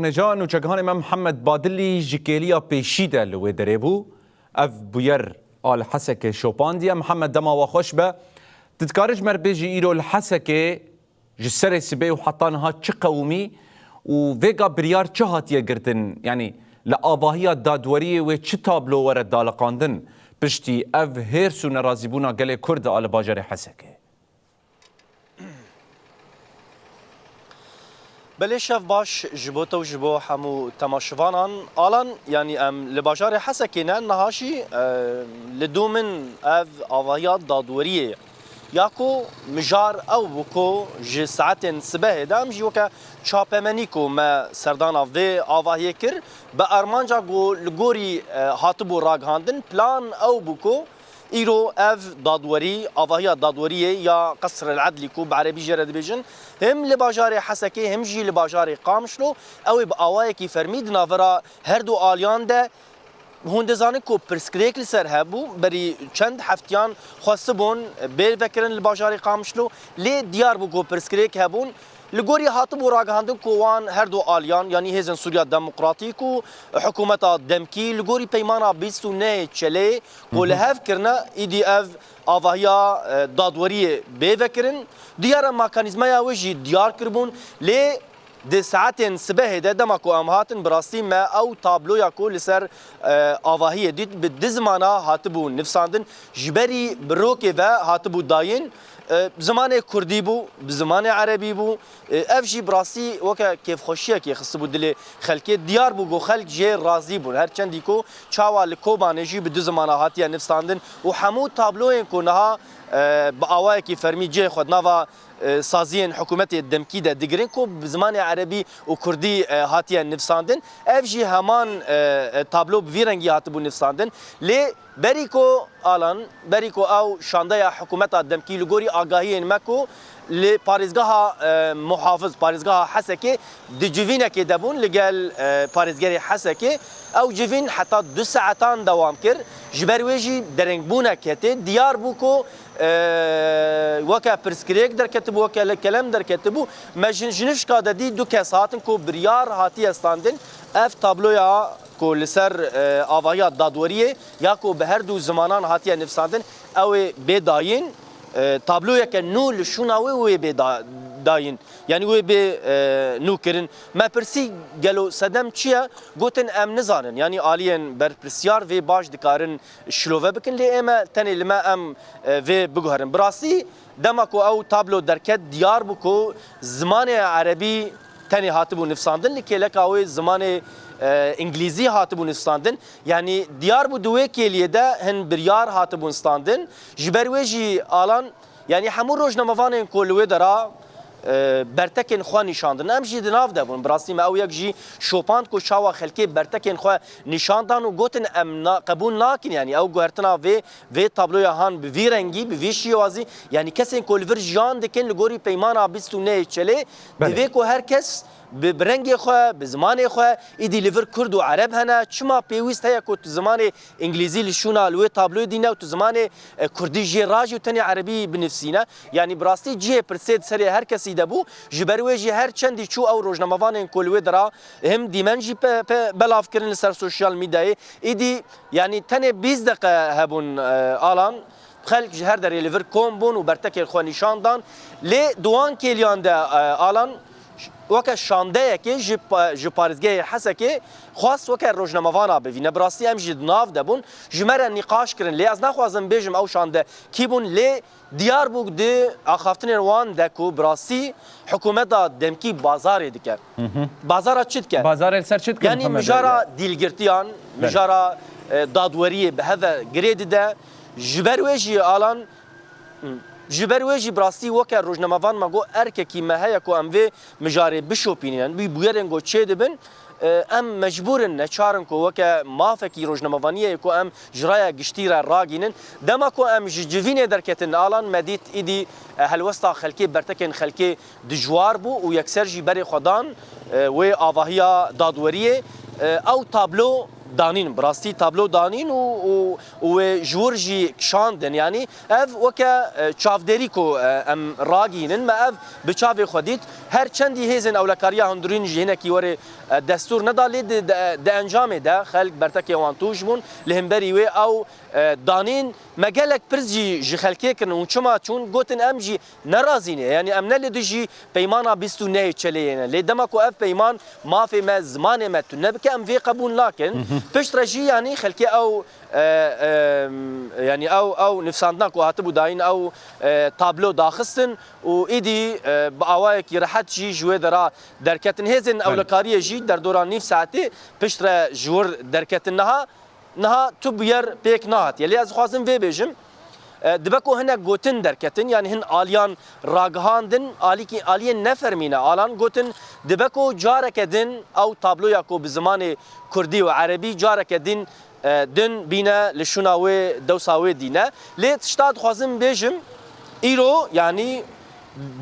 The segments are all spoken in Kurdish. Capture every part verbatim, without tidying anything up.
Neca nûçegihanê me Mihemed Badilî ji kêliya pêşî de li wê derê bû. Ev bûyer a li Hesekê şopandiye. Mihemed, dema we xweş be. Tu dikarî ji me re bêjî îro li Hesekê ji serê sibê û heta niha çi qewimî û vêga biryar çi hatiye girtin? Yanî li avahiya dadweriyê wê çi tablo were daliqandin piştî ev hêrs û nerazîbûna gelê Kurd a li bajarê Hesekê? Belê, şev baş ji bo te û ji bo hemû temaşivanan. Alan, yanî em li bajarê Hesekê ne, niha jî, e, li dû min ev avahiya dadweriyê ye. Ya ku mijar ew bû ku ji saetên sibehê de em jî weke çapemenî ku me serdana vê avahiyê kir, bi armanca ku li gorî, e, hatibû ragihandin, plan ew bû ku îro ev dadwerî, avahiya dadweriyê ya Qesr el Edlî ku bi erebî jê re dibêjin, him li bajarê Hesekê him jî li bajarê Qamişlo, ew ê bi awayekî fermî di navbera her du aliyan de, hûn dizanin ku pirsgirêk li ser hebû, berî çend heftiyan xwestibûn bê vekirin li bajarê Qamişlo, lê diyar bû ku pirsgirêk hebûn. Li gorî hatibû ragihandin ku wan her du aliyan, yanî Hêzên Sûriya Demokratîk û Hikûmeta Demkî, li gorî Peymana bîst û nehê Çeleyê ku li hev kirine, îdî ev avahiya, e, dadweriyê bê vekirin. Diyar e, mekanîzmaya wê jî diyar kiribûn, lê di saetên sibehê de dema ku em hatin, bi rastî me ew tabloya ku li ser, e, avahiyê dît, bi du zimana hatibû nivsandin, ji berî bi rokê ve hatibû dayîn, e, zimanê kurdî bû, bi zimanê erebî bû. E, ev jî bi rastî weke kêfxweşiyekê xistibû dilê xelkê. Diyar bû ku xelk jê razî bûn. Her çendî ku çawa li Kobanê jî bi du zimana hatiye nivsandin û hemû tabloyên ku niha, e, bi awayekî fermî cihê xwe di nava, e, saziyên hikûmetê demkî de digirin ku bi zimanê erebî û kurdî, e, hatiye nivsandin. Ev jî heman, e, e, tablo bi vî rengî hatibû nivsandin. Lê berî ku Alan, berî ku ew şandeya hikûmeta demkî li gorî agahiyên me ku li parêzgeha, e, muhafiz, parêzgeha Hesekê di civînekê de bûn li gel, e, parêzgerê Hesekê. Ew civîn heta du saetan dewam kir. Ji ber wê jî derengbûnek ketê. Diyar bû ku, e, weke pirsgirêk derketibû, weke le-, kelem derketibû. Me ji, ji nifşka de dî du kes hatin ku biryar hatiye standin. Ev tabloya ku li ser, e, avahiya dadweriyê ya ku bi her du zimanan hatiye nivsandin, ew ê bê dayîn, e, tabloyeke nû li şûna wê wê bê da-, dayîn. Yanî wê bê, e, nû kirin. Me pirsî gelo sedem çi ye? Gotin em nizanin. Yanî aliyên berpirsiyar vê baş dikarin şilove bikin, lê ê me tenê li me em, e, vê biguherin. Bi rastî dema ku ew tablo derket, diyar bû ku zimanê erebî tenê hatibû nivsandin, li kêleka wê zimanê, e, îngilîzî hatibû nivsandin. Yanî diyar bû di wê kêliyê de hin biryar hatibûn standin. Ji ber wê jî Alan, yanî hemû rojnamevanên ku li wê dera, e, bertekên xwe nîşandin, em jî di nav de bûn. Bi rastî me ew yek jî şopand ku çawa xelkê bertekên xwe nîşan dan û gotin, em na-, qebûl nakin, yanî ew guhertina vê, vê tabloya han bi vî rengî, bi vî şêwazî, yanî kesên ku li vir jiyan dikin li gorî Peymana bîst û nehê Çelê, Belê. Divê ku her kes bi, bi rengê xwe, bi zimanê xwe, îdî li vir kurd û ereb hene, çima pêwîst heye ku tu zimanê îngilîzî li şûna li wê tabloyê dîne û tu zimanê, e, kurdî jê rajî û tenê erebî binivsîne? Yanî bi rastî cihê pirsê di serê her kesî de bû. Ji ber wê jî her çendî çû ew rojnamevanên ku li wê dera him dîmen jî pe, pe, belav kirin li ser sosyal medyayê. Îdî yanî tenê bîst deqe hebûn, e, Alan. Xelk ji her derê li vir kom bûn û bertekên xwe nîşan dan. Lê di wan kêliyan de, e, Alan weke şandeyekê ji pa-, ji parêzgehê Hesekê xwest weke rojnamevana bivîne. Bi rastî em jî di nav de bûn. Ji me re nîqaş kirin. Lê ez naxwazim bêjim ew şande kî bûn. Lê diyar bû di axaftinên wan de ku bi rastî hikûmeta demkî bazarê dike. Bazara çi dike? Bazarê li ser çi dike? Yanî Mihemed mijara Bey? Dîlgirtiyan, Belê. Mijara, e, dadweriyê bi hev ve girê dide. Ji ber wê jî Alan, ji ber wê jî bi rastî weke rojnamevan me got, erkekî me heye ku em vê mijarê bişopînin. Wî bûyerên ku çêdibin, e, em mecbûr in, neçar in ku weke mafekî rojnamevaniyê ku em ji raya giştî re ragînin. Dema ku em ji civînê derketin, Alan, me dît îdî, e, helwesta xelkê, bertekên xelkê dijwar bû û yekser jî berê xwe dan, e, wê avahiya dadweriyê, e, ew tablo danîn, bi rastî tablo danîn û, û, û wê ji wir jî kişandin. Yanî ev weke, e, çavdêrî ku, e, em ragihînin, me ev bi çavê xwe dît. Her çendî hêzên ewlekariya hundirîn ji hinekî werê E, destûr neda lê di, di, di encamê de xelk bertekê wan tûj bûn. Li hemberî wê ew, e, danîn me gelek pirs jî ji xelkê kirin û çima çûn, gotin em jî ne razî ne, yanî em ne li dijî peymana bîst û nehê Çeleyê ne. Lê dema ku ev peyman mafê me, zimanê me tune bike, em vê qebûl nakin. Piştre jî yanî xelkê ew, e, e, yanî ew, ew nivsandina ku hatibû dayîn, ew, e, tablo daxistin û îdî, e, bi awayekî rehet jî ji wê dera derketin. Hêzên Belê. Ewlekariyê jî derdora nîv saetê piştre ji wir derketin. Niha, niha tu bûyer pêk nehatiye. Lê ez dixwazim vê bêjim, e, dibe ku hinek gotin derketin, yanî hin aliyan ragihandin, alîkî, aliyên nefermî ne. Alan gotin, dibe ku careke din ew tabloya ku bi zimanê kurdî û erebî careke din, e, din bîne li şûna wê, dewsa wê dîne. Lê tişta dixwazim bêjim, îro, yanî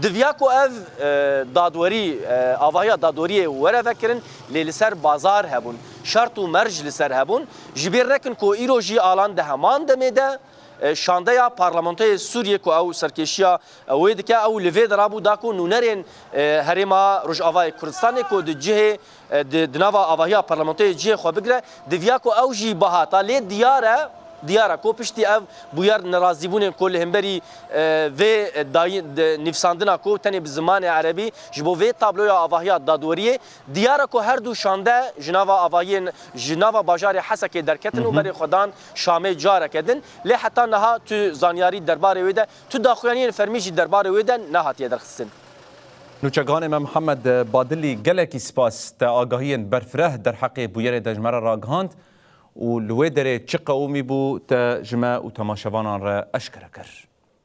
diviya ku ev, e, dadwerî, e, avahiya dadweriyê were vekirin, lê li ser bazar hebûn, şert û merc li ser hebûn. Ji bîr nekin ku îro jî alan di heman demê de, e, şandeya Parlamentoyê Sûriyê ku ew serkêşiya, e, wê dike, ew li vê de rabû da ku nûnerên, e, Herêma Rojavayê Kurdistanê ku di cihê, e, di, di nava avahiya Parlamentoyê cihê xwe bigire, diviya ku ew jî bihata. Lê diyar e, diyar e ku piştî ev bûyer nerazîbûnên ku li hemberî, e, vê, e, dayî-, di, nivsandina ku tenê bi zimanê erebî ji bo vê tabloya avahiya dadweriyê, diyar e ku her du şande ji nava avahiyên, ji nava bajarê Hesekê derketin û Hı hı. berê xwe dan Şamê careke din. Lê heta niha tu zanyarî derbarê wê de, tu daxuyaniyên fermî jî derbarê wê de nehatiye derxistin. Nûçeganê me Mihemed Badilî, gelekî spas, te agahiyên berfireh derheqê bûyerê de ji me re ragihand û li wê derê çi qewimî bû, te ji me û temaşevanan re eşkere kir.